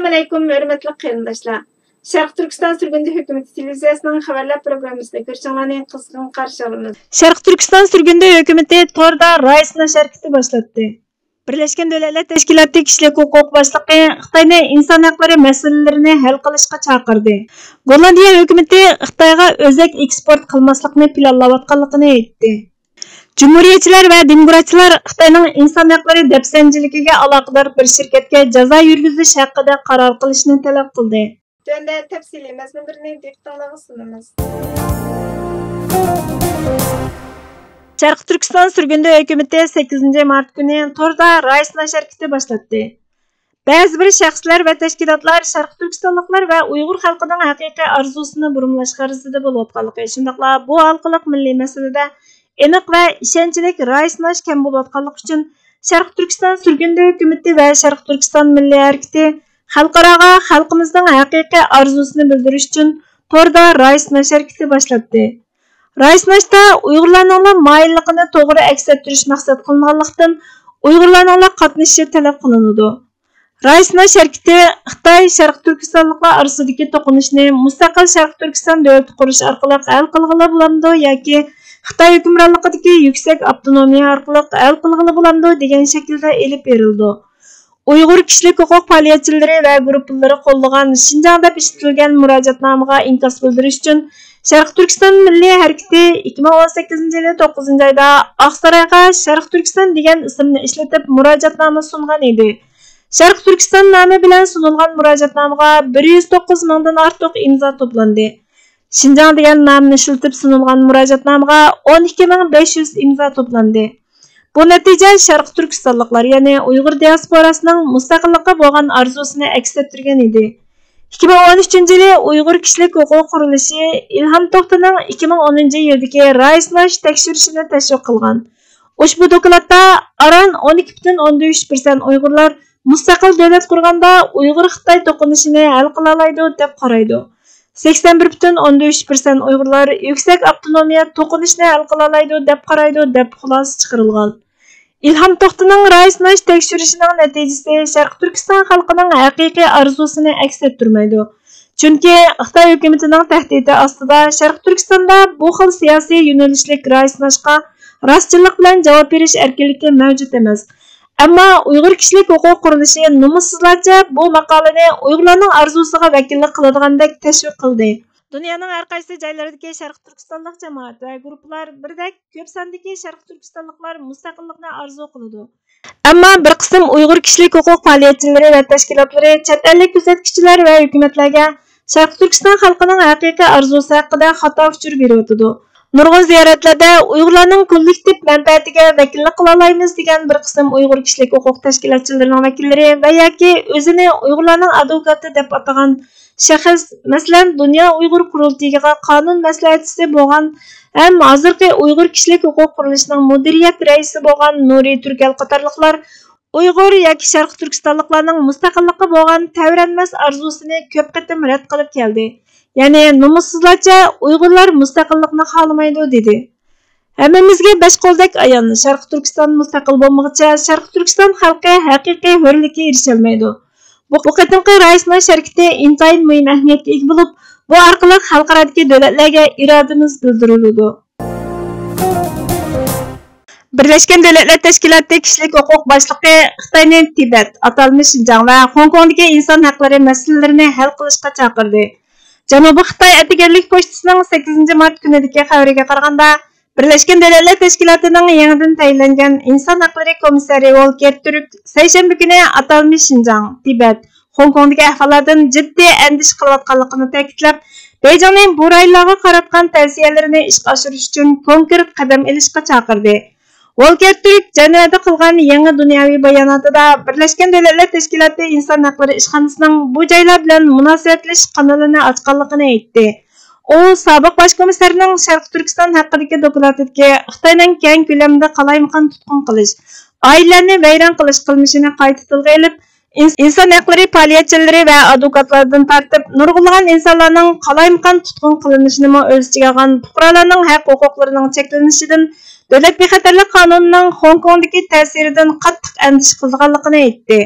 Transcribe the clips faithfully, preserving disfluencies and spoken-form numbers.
ئەسسالامۇئەلەيكۇم، ھۆرمەتلىك قېرىنداشلار! شەرقىي تۈركىستان سۈرگۈندە ھۆكۈمىتى تېلېۋىزىيەسىنىڭ خەۋەرلەر پروگراممىسىنى كۆرۈشۈڭلارنى قىزغىن قارشى ئالىمىز. شەرقىي تۈركىستان سۈرگۈندە ھۆكۈمىتى توردا راي سىناش ھەرىكىتى باشلاتتى. بىرلەشكەن دۆلەتلەر تەشكىلاتى كىشىلىك ھوقۇق باشلىقى خىتاينى ئىنسان ھەقلىرى مەسىلىلىرىنى ھەل قىلىشقا چاقىردى. گوللاندىيە ھۆكۈمىتى خىتايغا ئۆزەك ئېكسپورت قىلماسلىقنى پىلانلاۋاتقانلىقىنى ئېيتتى. جۇمھۇرىيەتچىلەر ۋە دېموكراتچىلار خىتاينىڭ ئىنسان ھەقلىرى دەپسەندىچىلىكىگە ئالاقىدار بىر شىركەتكە جازا يۈرگۈزۈش ھەققىدە قارار قىلىشنى تەلەپ قىلدى. تۆۋەندە تەپسىلىي مەزمۇنلىرىنى دىققىتىڭلارغا سۇنىمىز. شەرقىي تۈركىستان سۈرگۈندە ھۆكۈمىتى سەككىزىنچى مارت كۈنى توردا راي سىناش ھەرىكىتى باشلاتتى. بەزى بىر شەخسلەر ۋە تەشكىلاتلار شەرقىي تۈركىستانلىقلار ۋە ئۇيغۇر خەلقىنىڭ ھەقىقىي ئارزۇسىنى بۇرمىلاش غەرىزىدە بولۇۋاتقانلىقى، شۇنداقلا بۇ ھالقىلىق مىللىي مەسىلىدە ئېنىق ۋە ئىشەنچلىك راي سىناش كەم بولۇۋاتقانلىقى ئۈچۈن، شەرقىي تۈركىستان سۈرگۈندە ھۆكۈمىتى ۋە شەرقىي تۈركىستان مىللىي ھەرىكىتى خەلقئاراغا خەلقىمىزنىڭ ھەقىقىي ئارزۇسىنى بىلدۈرۈش ئۈچۈن توردا راي سىناش ھەرىكىتى باشلاتتى. راي سىناشتا ئۇيغۇرلارنىڭلا مايىللىقىنى توغرا ئەكس ئەتتۈرۈش مەقسەت قىلىنغانلىقتىن، ئۇيغۇرلارنىڭلا قاتنىشىشى تەلەپ قىلىنىدۇ. راي سىناش ھەرىكىتى خىتاي شەرقىي تۈركىستانلىقلار ئارىسىدىكى توقۇنۇشنى مۇستەقىل شەرقىي تۈركىستان دۆلىتى قۇرۇش ئارقىلىق ھەل قىلغىلى بولامدۇ ياكى خىتاي ھۆكۈمرانلىقىدىكى يۈكسەك ئاپتونومىيە ئارقىلىق ھەل قىلغىلى بولامدۇ دېگەن شەكىلدە ئېلىپ بېرىلىدۇ. ئۇيغۇر كىشىلىك ھوقۇق پائالىيەتچىلىرى ۋە گۇرۇپپىلىرى قوللىغان شىنجاڭ دەپ ئىشلىتىلگەن مۇراجىئەتنامىغا ئىنكاس بىلدۈرۈش ئۈچۈن، شەرقىي تۈركىستان مىللىي ھەرىكىتى ئىككى مىڭ ئون سەككىزىنچى يىلى توققۇزىنچى ئايدا ئاقسارايغا شەرقىي تۈركىستان دېگەن ئىسىمنى ئىشلىتىپ مۇراجىئەتنامە سۇنغان ئىدى. شەرقىي تۈركىستان نامى بىلەن سۇنۇلغان مۇراجىئەتنامىغا بىر يۈز توققۇز مىڭدىن ئارتۇق ئىمزا توپلاندى. شىنجاڭ دېگەن نامنى ئىشلىتىپ سۇنۇلغان مۇراجىئەتنامىغا ئون ئىككى مىڭ بەش يۈز ئىمزا توپلاندى. بۇ نەتىجە شەرقىي تۈركىستانلىقلار، يەنى ئۇيغۇر دىياسپوراسىنىڭ مۇستەقىللىققا بولغان ئارزۇسىنى ئەكس ئەتتۈرگەن ئىدى. ئىككى مىڭ ئون ئۈچىنچى يىلى ئۇيغۇر كىشىلىك ھوقۇق قۇرۇلۇشى ئىلھام توختىنىڭ ئىككى مىڭ ئونىنچى يىلدىكى راي سىناش تەكشۈرۈشىنى تەشۋىق قىلغان. ئۇشبۇ دوكلاتتا ئاران ئون ئىككى پۈتۈن ئوندىن ئۈچ پىرسەنت ئۇيغۇرلار مۇستەقىل دۆلەت قۇرغاندا ئۇيغۇر خىتاي توقۇنۇشىنى ھەل قىلالايدۇ دەپ قارايدۇ. سەكسەن بىر پۈتۈن ئوندىن ئۈچ پىرسەنت ئۇيغۇرلار يۈكسەك ئاپتونومىيە توقۇنۇشىنى ھەل قىلالايدۇ دەپ قارايدۇ دەپ خۇلاسە چىقىرىلغان. ئىلھام توختىنىڭ راي سىناش تەكشۈرۈشىنىڭ نەتىجىسى شەرقىي تۈركىستان خەلقىنىڭ ھەقىقىي ئارزۇسىنى ئەكس ئەتتۈرمەيدۇ. چۈنكى خىتاي ھۆكۈمىتىنىڭ تەھدىتى ئاستىدا شەرقىي تۈركىستاندا بۇ خىل سىياسىي يۆنىلىشلىك راي سىناشقا راستچىللىق بىلەن جاۋاب بېرىش ئەركىنلىكى مەۋجۇت ئەمەس. ئەمما ئۇيغۇر كىشىلىك ھوقۇق قۇرۇلۇشى نومۇسسىزلارچە بۇ ماقالىنى ئۇيغۇرلارنىڭ ئارزۇسىغا ۋەكىللىك قىلىدىغاندەك تەشۋىق قىلدى. دۇنيانىڭ ھەر قايسى جايلىرىدىكى شەرقىي تۈركىستانلىق جامائەت ۋە گۇرۇپپىلار بىردەك كۆپ ساندىكى شەرقىي تۈركىستانلىقلار مۇستەقىللىقنى ئارزۇ قىلىدۇ. ئەمما بىر قىسىم ئۇيغۇر كىشىلىك ھوقۇق پائالىيەتچىلىرى ۋە تەشكىلاتلىرى چەت ئەللىك كۆزەتكۈچىلەر ۋە ھۆكۈمەتلەرگە شەرقىي تۈركىستان خەلقىنىڭ ھەقىقىي ئارزۇسى ھەققىدە خاتا ئۇچۇر بېرىۋاتىدۇ. نۇرغۇن زىيارەتلەردە ئۇيغۇرلارنىڭ كوللېكتىپ مەنپەئەتىگە ۋەكىللىك قىلالايمىز دېگەن بىر قىسىم ئۇيغۇر كىشىلىك ھوقۇق تەشكىلاتچىلىرىنىڭ ۋەكىللىرى ۋە ياكى ئۆزىنى ئۇيغۇرلارنىڭ ئادۋوكاتى دەپ ئاتىغان شەخس، مەسىلەن، دۇنيا ئۇيغۇر قۇرۇلتىيىغا قانۇن مەسلىھەتچىسى بولغان ھەم ھازىرقى ئۇيغۇر كىشىلىك ھوقۇق قۇرۇلۇشىنىڭ مۇدىرىيەت رەئىسى بولغان نۇرى تۈركەل قاتارلىقلار ئۇيغۇر ياكى شەرقىي تۈركىستانلىقلارنىڭ مۇستەقىللىققا بولغان تەۋرەنمەس ئارزۇسىنى كۆپ قېتىم رەت قىلىپ كەلدى. يەنى نومۇسسىزلارچە ئۇيغۇرلار مۇستەقىللىقنى خالىمايدۇ دېدى. ھەممىمىزگە بەش قولدەك ئايان، شەرقىي تۈركىستان مۇستەقىل بولمىغۇچە شەرقىي تۈركىستان خەلقى ھەقىقىي ھۆرلۈككە ئېرىشەلمەيدۇ. بۇ، بۇ قېتىمقى راي سىناش ھەرىكىتى ئىنتايىن مۇھىم ئەھمىيەتكە ئىگە بولۇپ، بۇ ئارقىلىق خەلقئارادىكى دۆلەتلەرگە ئىرادىمىز بىلدۈرۈلىدۇ. بىرلەشكەن دۆلەتلەر تەشكىلاتى كىشىلىك ھوقۇق باشلىقى خىتاينى تىبەت، ئاتالمىش شىنجاڭ ۋە خوڭكوڭدىكى ئىنسان ھەقلىرى مەسىلىلىرىنى ھەل قىلىشقا چاقىردى. جەنۇبىي خىتاي ئەتىگەنلىك پوچتىسىنىڭ سەككىزىنچى مارت كۈنىدىكى خەۋىرىگە قارىغاندا، بىرلەشكەن دۆلەتلەر تەشكىلاتىنىڭ يېڭىدىن تەيىنلەنگەن ئىنسان ھەقلىرى كومىسسارى ۋولكېر تۈرك سەيشەنبە كۈنى ئاتالمىش شىنجاڭ، تىبەت، خوڭكوڭدىكى ئەھۋاللاردىن جىددىي ئەندىشە قىلىۋاتقانلىقىنى تەكىتلەپ، بېيجىڭنى بۇ رايونلارغا قاراتقان تەۋسىيەلىرىنى ئىشقا ئاشۇرۇش ئۈچۈن كونكرېت قەدەم ئېلىشقا چاقىردى. ۋولكېر تۈرك جەنۋەدە قىلغان يېڭى دۇنياۋى باياناتىدا بىرلەشكەن دۆلەتلەر تەشكىلاتى ئىنسان ھەقلىرى ئىشخانىسىنىڭ بۇ جايلار بىلەن مۇناسىۋەتلىشىش قانىلىنى ئاچقانلىقىنى ئېيتتى. ئۇ سابىق باش كومىسسارنىڭ شەرقىي تۈركىستان ھەققىدىكى دوكلاتىدىكى خىتاينىڭ كەڭ كۆلەمدە قالايمىقان تۇتقۇن قىلىش، ئائىلىلەرنى ۋەيران قىلىش قىلمىشىنى قايتا تىلغا ئېلىپ، ئىنس-، ئىنسان ھەقلىرى پائالىيەتچىلىرى ۋە ئادۋوكاتلاردىن تارتىپ نۇرغۇنلىغان ئىنسانلارنىڭ قالايمىقان تۇتقۇن قىلىنىشىنىمۇ ئۆز ئىچىگە ئالغان پۇقرالارنىڭ ھەق ھوقۇقلىرىنىڭ چەكلىنىشىدىن، دۆلەت بىخەتەرلىك قانۇنىنىڭ خوڭكوڭدىكى تەسىرىدىن قاتتىق ئەندىشە قىلىدىغانلىقىنى ئېيتتى.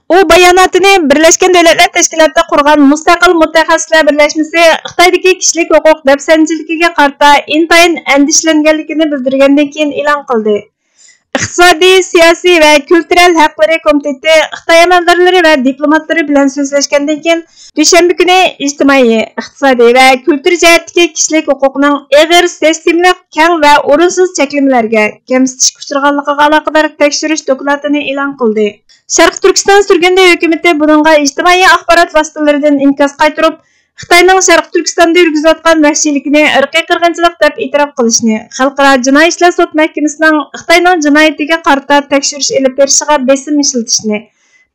ئۇ باياناتىنى بىرلەشكەن دۆلەتلەر تەشكىلاتىدا قۇرغان مۇستەقىل مۇتەخەسسىسلەر بىرلەشمىسى خىتايدىكى كىشىلىك ھوقۇق دەپسەندىچىلىكىگە قارىتا ئىنتايىن ئەندىشىلەنگەنلىكىنى بىلدۈرگەندىن كېيىن ئېلان قىلدى. ئىقتىسادىي، سىياسىي ۋە كۈلتۈرەل ھەقلىرى كومىتېتى خىتاي ئەمەلدارلىرى ۋە دىپلوماتلىرى بىلەن سۆزلەشكەندىن كېيىن، دۈشەنبە كۈنى ئىجتىمائىي، ئىقتىسادىي ۋە كۈلتۈر جەھەتتىكى كىشىلىك ھوقۇقنىڭ ئېغىر، سىستېمىلىق، كەڭ ۋە ئورۇنسىز چەكلىمىلەرگە، كەمسىتىشكە ئۇچرىغانلىقىغا ئالاقىدار تەكشۈرۈش دوكلاتىنى ئېلان قىلدى. شەرقىي تۈركىستان سۈرگۈندە ھۆكۈمىتى بۇنىڭغا ئىجتىمائىي ئاخبارات ۋاسىتىلىرىدىن ئىنكاس قايتۇرۇپ، خىتاينىڭ شەرقىي تۈركىستاندا يۈرگۈزۈۋاتقان ۋەھشىيلىكىنى ئىرقىي قىرغىنچىلىق دەپ ئېتىراپ قىلىشنى، خەلقئارا جىنايى ئىشلار سوت مەھكىمىسىنىڭ خىتاينىڭ جىنايىتىگە قارىتا تەكشۈرۈش ئېلىپ بېرىشىغا بېسىم ئىشلىتىشنى،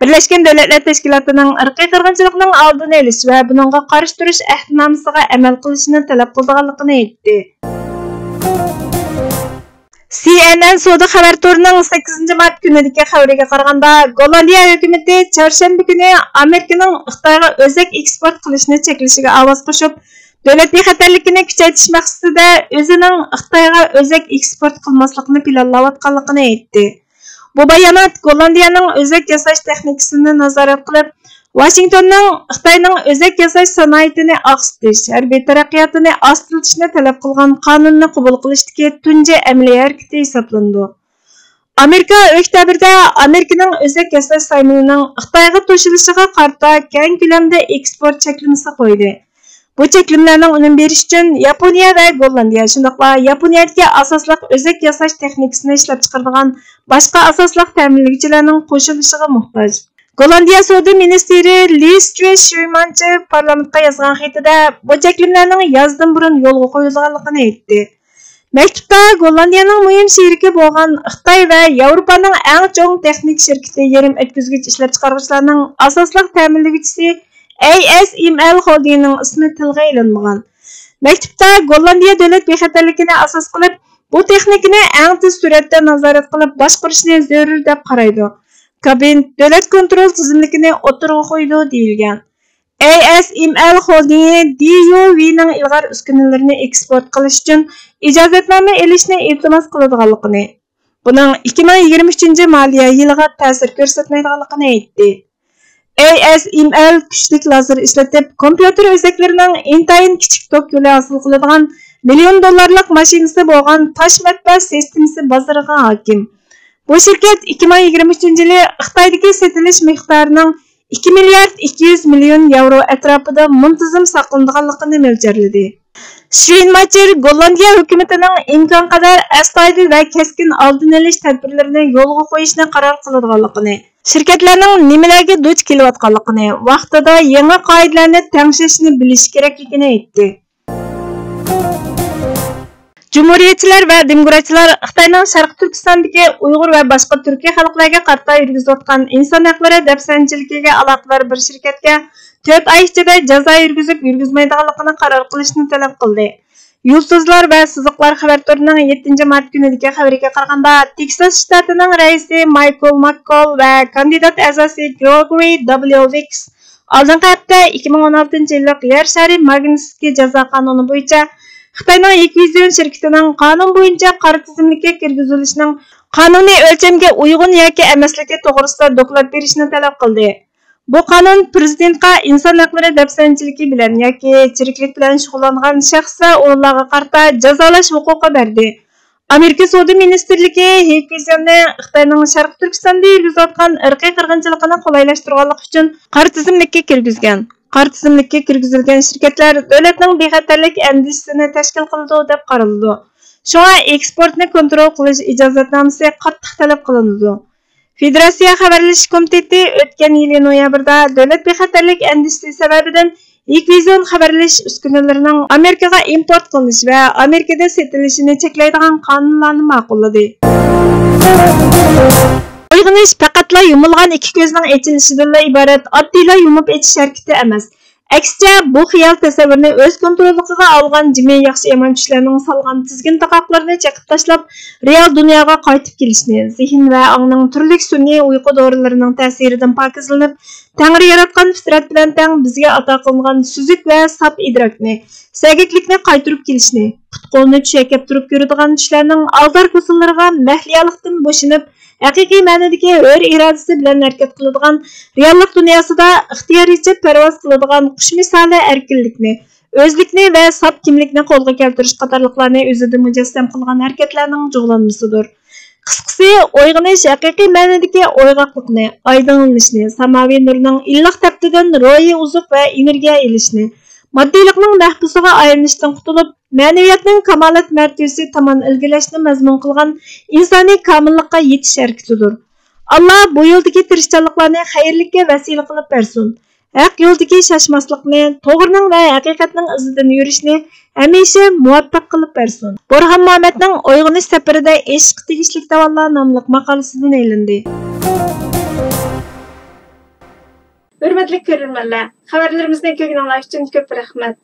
بىرلەشكەن دۆلەتلەر تەشكىلاتىنىڭ ئىرقىي قىرغىنچىلىقنىڭ ئالدىنى ئېلىش ۋە بۇنىڭغا قارشى تۇرۇش ئەھدىنامىسىغا ئەمەل قىلىشنى تەلەپ قىلىدىغانلىقىنى ئېيتتى. سى ئېن ئېن سودا خەۋەر تورىنىڭ سەككىزىنچى مارت كۈنىدىكى خەۋىرىگە قارىغاندا، گوللاندىيە ھۆكۈمىتى چارشەنبە كۈنى ئامېرىكىنىڭ خىتايغا ئۆزەك ئېكسپورت قىلىشنى چەكلىشىگە ئاۋاز قوشۇپ، دۆلەت بىخەتەرلىكىنى كۈچەيتىش مەقسىتىدە ئۆزىنىڭ خىتايغا ئۆزەك ئېكسپورت قىلماسلىقنى پىلانلاۋاتقانلىقىنى ئېيتتى. بۇ بايانات گوللاندىيەنىڭ ئۆزەك ياساش تېخنىكىسىنى نازارەت قىلىپ، ۋاشىنگتوننىڭ خىتاينىڭ ئۆزەك ياساش سانائىتىنى ئاقسىتىش، ھەربىي تەرەققىياتىنى ئاستىلىتىشنى تەلەپ قىلغان قانۇننى قوبۇل قىلىشتىكى تۇنجى ئەمەلىي ھەرىكىتى ھېسابلىنىدۇ. ئامېرىكا ئۆكتەبىردە ئامېرىكىنىڭ ئۆزەك ياساش سايمىنىنىڭ خىتايغا توشۇلۇشىغا قارىتا كەڭ كۆلەمدە ئېكسپورت چەكلىمىسى قويدى. بۇ چەكلىمىلەرنىڭ ئۈنۈم بېرىشى ئۈچۈن ياپونىيە ۋە گوللاندىيە، شۇنداقلا ياپونىيەدىكى ئاساسلىق ئۆزەك ياساش تېخنىكىسىنى ئىشلەپچىقىرىدىغان باشقا ئاساسلىق تەمىنلىگۈچىلەرنىڭ قوشۇلۇشىغا موھتاج. گوللاندىيە سودا مىنىستىرى لى ستۈي شۈيمانچى پارلامېنتقا يازغان خېتىدە، بۇ چەكلىمىلەرنىڭ يازدىن بۇرۇن يولغا قويۇلغانلىقىنى ئېيتتى. مەكتۇپتا گوللاندىيەنىڭ مۇھىم شېرىكى بولغان خىتاي ۋە ياۋروپانىڭ ئەڭ چوڭ تېخنىك شىركىتى يېرىم ئۆتكۈزگۈچ ئىشلەپچىقارغۇچىلارنىڭ ئاساسلىق تەمىنلىگۈچىسى ئەي ئېس ئېم ئېل خولدىنگىنىڭ ئىسمى تىلغا ئېلىنمىغان. مەكتۇپتا گوللاندىيە دۆلەت بىخەتەرلىكىنى ئاساس قىلىپ، بۇ تېخنىكىنى ئەڭ تېز سۈرئەتتە نازارەت قىلىپ باشقۇرۇشنى زۆرۈر دەپ قارايدۇ. كابىنېت دۆلەت كونترول تىزىملىكىنى ئوتتۇرىغا قويىدۇ، دېيىلگەن. ئەي ئېس ئېم ئېل خولدىنگى دى يۇ ۋىنىڭ ئىلغار ئۈسكۈنىلىرىنى ئېكسپورت قىلىش ئۈچۈن ئىجازەتنامە ئېلىشنى ئىلتىماس قىلىدىغانلىقىنى، بۇنىڭ ئىككى مىڭ يىگىرمە ئۈچىنچى مالىيە يىلىغا تەسىر كۆرسەتمەيدىغانلىقىنى ئېيتتى. ئەي ئېس ئېم ئېل كۈچلۈك لازېر ئىشلىتىپ، كومپيۇتېر ئۆزەكلىرىنىڭ ئىنتايىن كىچىك توك يولى ھاسىل قىلىدىغان مىليون دوللارلىق ماشىنىسى بولغان تاش مەتبەئە سىستېمىسى بازىرىغا ھاكىم. بۇ شىركەت ئىككى مىڭ يىگىرمە ئۈچىنچى يىلى خىتايدىكى سېتىلىش مىقدارىنىڭ ئىككى مىليارد ئىككى يۈز مىليون ياۋرو ئەتراپىدا مۇنتىزىم ساقلىنىدىغانلىقىنى مۆلچەرلىدى. شۋېنماچېر گوللاندىيە ھۆكۈمىتىنىڭ ئىمكانقەدەر ئەستايىدىل ۋە كەسكىن ئالدىنى ئېلىش تەدبىرلىرىنى يولغا قويۇشنى قارار قىلىدىغانلىقىنى، شىركەتلەرنىڭ نېمىلەرگە دۇچ كېلىۋاتقانلىقىنى، ۋاقتىدا يېڭى قائىدىلەرنى تەڭشەشنى بىلىشى كېرەكلىكىنى ئېيتتى. جۇمھۇرىيەتچىلەر ۋە دېموكراتچىلار خىتاينىڭ شەرقىي تۈركىستاندىكى ئۇيغۇر ۋە باشقا تۈركىي خەلقلەرگە قارىتا يۈرگۈزۈۋاتقان ئىنسان ھەقلىرى دەپسەندىچىلىكىگە ئالاقىدار بىر شىركەتكە تۆت ئاي ئىچىدە جازا يۈرگۈزۈپ يۈرگۈزمەيدىغانلىقىنى قارار قىلىشنى تەلەپ قىلدى. يۇلتۇزلار ۋە سىزىقلار خەۋەر تورىنىڭ يەتتىنچى مارت كۈنىدىكى خەۋىرىگە قارىغاندا، تېكساس شتاتىنىڭ رەئىسى مايكل ماككول ۋە كاندىدات ئەزاسى گرېگورى دابليۇ ۋىكس ئالدىنقى ھەپتە ئىككى مىڭ ئون ئالتىنچى يىللىق يەر شارى ماگنىتسكىي جازا قانۇنى بويىچە خىتاينىڭ ھىكۋىزيون شىركىتىنىڭ قانۇن بويىچە قارا تىزىملىككە كىرگۈزۈلۈشىنىڭ قانۇنىي ئۆلچەمگە ئۇيغۇن ياكى ئەمەسلىكى توغرىسىدا دوكلات بېرىشنى تەلەپ قىلدى. بۇ قانۇن پىرېزىدېنتقا ئىنسان ھەقلىرى دەپسەندىچىلىكى بىلەن ياكى چىرىكلىك بىلەن شۇغۇللانغان شەخس ۋە ئورۇنلارغا قارىتا جازالاش ھوقۇقى بەردى. ئامېرىكا سودا مىنىستىرلىكى ھېكۋىزياننى خىتاينىڭ شەرقىي تۈركىستاندا يۈرگۈزۈۋاتقان ئىرقىي قىرغىنچىلىقىنى قولايلاشتۇرغانلىقى ئۈچۈن قارا تىزىملىككە كىرگۈزگەن. قارا تىزىملىككە كىرگۈزۈلگەن شىركەتلەر دۆلەتنىڭ بىخەتەرلىك ئەندىزىسىنى تەشكىل قىلىدۇ دەپ قارىلىدۇ. شۇڭا ئېكسپورتنى كونترول قىلىش ئىجازەتنامىسى قاتتىق تەلەپ قىلىنىدۇ. فېدېراتسىيە خەۋەرلىشىش كومىتېتى ئۆتكەن يىلى نويابىردا دۆلەت بىخەتەرلىك ئەندىزىسى سەۋەبىدىن ھىكۋىزيون خەۋەرلىشىش ئۈسكۈنىلىرىنىڭ ئامېرىكىغا ئىمپورت قىلىنىشى ۋە ئامېرىكىدا سېتىلىشىنى چەكلەيدىغان قانۇنلارنى ماقۇللىدى. ئويغىنىش پەقەتلا يۇمۇلغان ئىككى كۆزنىڭ ئېچىلىشىدىنلا ئىبارەت ئاددىيلا يۇمۇپ ئېچىش ھەرىكىتى ئەمەس. ئەكسىچە، بۇ خىيال تەسەۋۋۇرنى ئۆز كونتروللۇقىغا ئالغان جىمى ياخشى-يامان چۈشلەرنىڭ سالغان تىزگىن تاقاقلىرىنى چېقىپ تاشلاپ، رېئال دۇنياغا قايتىپ كېلىشنى، زېھىن ۋە ئاڭنىڭ تۈرلۈك سۈنئىي ئۇيقۇ دورىلىرىنىڭ تەسىرىدىن پاكىزلىنىپ، تەڭرى ياراتقان پىترەت بىلەن تەڭ بىزگە ئاتا قىلىنغان سۈزۈك ۋە ساپ ئىدراكنى، سەگەكلىكنى قايتۇرۇپ كېلىشنى، پۇت-قولىنى چۈشەكەپ تۇرۇپ كۆرىدىغان چۈشلەرنىڭ ئازار-غۇسۇللىرىغا مەھلىيالىقتىن بوشىنىپ، ھەقىقىي مەنىدىكى ھۆر ئىرادىسى بىلەن ھەرىكەت قىلىدىغان، رېئاللىق دۇنياسىدا ئىختىيارىيچە پەرۋاز قىلىدىغان قۇش مىسالى ئەركىنلىكنى، ئۆزلۈكنى ۋە ساپ كىملىكنى قولغا كەلتۈرۈش قاتارلىقلارنى ئۆزىدە مۇجەسسەم قىلغان ھەرىكەتلەرنىڭ جۇغلانمىسىدۇر. قىسقىسى، ئويغىنىش ھەقىقىي مەنىدىكى ئويغاقلىقنى، ئايدىڭلىنىشنى، ساماۋى نۇرنىڭ ئىللىق تەپتىدىن روھىي ئوزۇق ۋە ئېنېرگىيە ئېلىشنى، ماددىيلىقنىڭ مەھبۇسىغا ئايلىنىشتىن قۇتۇلۇپ، مەنىۋىيەتنىڭ كامالەت مەرتىۋىسى تامان ئىلگىرىلەشنى مەزمۇن قىلغان ئىنسانىي كامىللىققا يېتىش ھەرىكىتىدۇر. ئاللا بۇ يولدىكى تىرىشچانلىقلارنى خەيرلىككە ۋەسىلە قىلىپ بەرسۇن. ھەق يولدىكى شاشماسلىقنى، توغرىنىڭ ۋە ھەقىقەتنىڭ ئىزىدىن يۈرۈشنى ھەمىشە مۇۋەپپەق قىلىپ بەرسۇن. بورھان مۇھەممەدنىڭ ئويغىنىش سەپىرىدە ئېشىققا تېگىشلىك داۋانلار ناملىق ماقالىسىدىن ئېلىندى. ھۆرمەتلىك كۆرۈرمەنلەر، خەۋەرلىرىمىزنى كۆرگىنىڭلار ئۈچۈن كۆپ رەھمەت.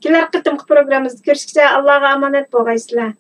كېلەر قېتىمقى پروگراممىمىزدا كۆرۈشكىچە ئاللاغا ئامانەت بولغايسىلەر.